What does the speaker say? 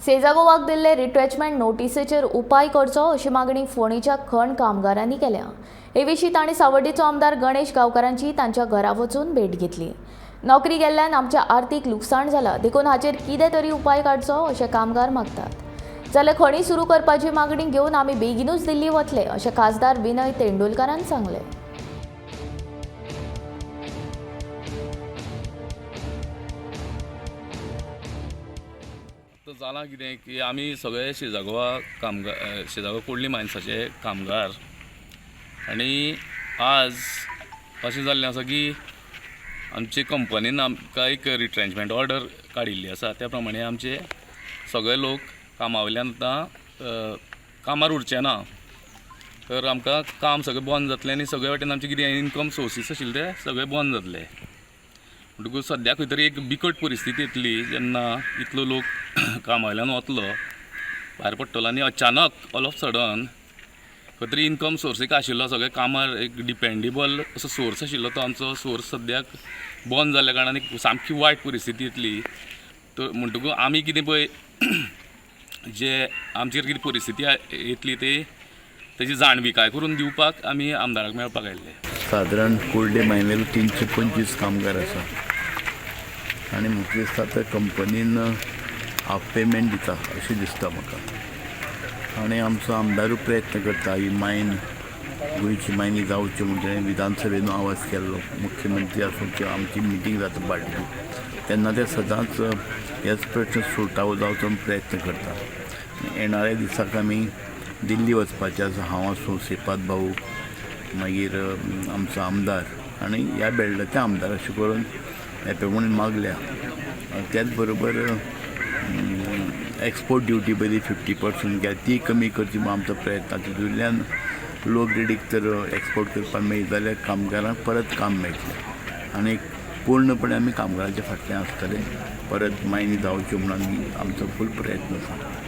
सेजागोवाक दिल्ले रिट्रेचमेंट नोटिसेचेर उपाय करचो अशी मागणी फोंडेच्या खण कामगारांनी केल्या. हे विशीं तांणी सावर्डेचो आमदार गणेश गांवकारांची तांच्या घरा वचून भेट घेतली. नोकरी गेल्ल्यान आमचें आर्थीक लुकसाण जाला, देखून हाचेर कितें तरी उपाय काडचो अशें कामगार मागतात. जाल्यार खणी सुरू करपाची मागणी घेवन आमी बेगीनूच दिल्ली वतले अशें खासदार विनय तेंडुलकारान सांगलें. जालां कितें की आमी सगळे शेजागोवा कामगार, शेजागोवा कोडली मायन्साचे कामगार, आनी आज अशें जाल्लें आसा की आमचे कंपनीन आमकां एक रिट्रेंचमेंट ऑर्डर काडिल्ली आसा. त्या प्रमाणे आमचे सगळे लोक कामा वयल्यान आतां कामार उरचे ना, तर आमकां काम सगळें बंद जातलें आनी सगळे वाटेन आमचे कितें इनकम सोर्सीस आशिल्ले ते सगळे बंद जातले. म्हणटकूच सद्याक खंय तरी एक बिकट परिस्थिती येतली जेन्ना इतलो लोक कामा वयल्यान वतलो, भायर पडटलो आनी अचानक ऑल ऑफ सडन खंय तरी इनकम सोर्स एक आशिल्लो, सगळे कामार एक डिपेंडेबल असो सोर्स आशिल्लो, तो आमचो सोर्स सद्याक बंद जाल्ल्या कारणान एक सामकी वायट परिस्थिती येतली. तर म्हणटकूच आमी कितें पळय जे आमचेर कितें परिस्थिती येतली ते तेजी जाणविकाय करून दिवपाक आमी आमदाराक मेळपाक आयिल्ले. सादारण कुर्डे मायनेर 325 कामगार आसा आनी म्हाका दिसता त्या कंपनीन हाफ पेमेंट दिता अशें दिसता म्हाका. आनी आमचो आमदारूय प्रयत्न करता ही मायन गोंयची मायनी जावची म्हूण तेणें विधानसभेन आवाज केल्लो. मुख्यमंत्री आसूं किंवा आमची मिटींग जाता पार्टीची तेन्ना ते सदांच हेच प्रश्न सुटावो जावचो म्हूण प्रयत्न करता. येणाऱ्या दिसाक आमी दिल्ली वचपाचें आसा. हांव आसूं, श्रीपाद भाऊ, मागीर आमचो आमदार आनी ह्या बेल्लाच्या आमदार अशें करून हे प्रमाणे मागल्या. त्याच बरोबर एक्सपोर्ट ड्युटी बरी 50% केल्या ती कमी करची म्हूण आमचो प्रयत्न. तितूंतल्यान लो ग्रेडीक तर एक्सपोर्ट करपाक मेळ्ळी जाल्यार कामगारांक परत काम मेळटलें आनी पूर्णपणे आमी कामगारांच्या फाटल्यान आसतले. परत मायनी जावच्यो म्हूण आमी आमचो फूल प्रयत्न आसा.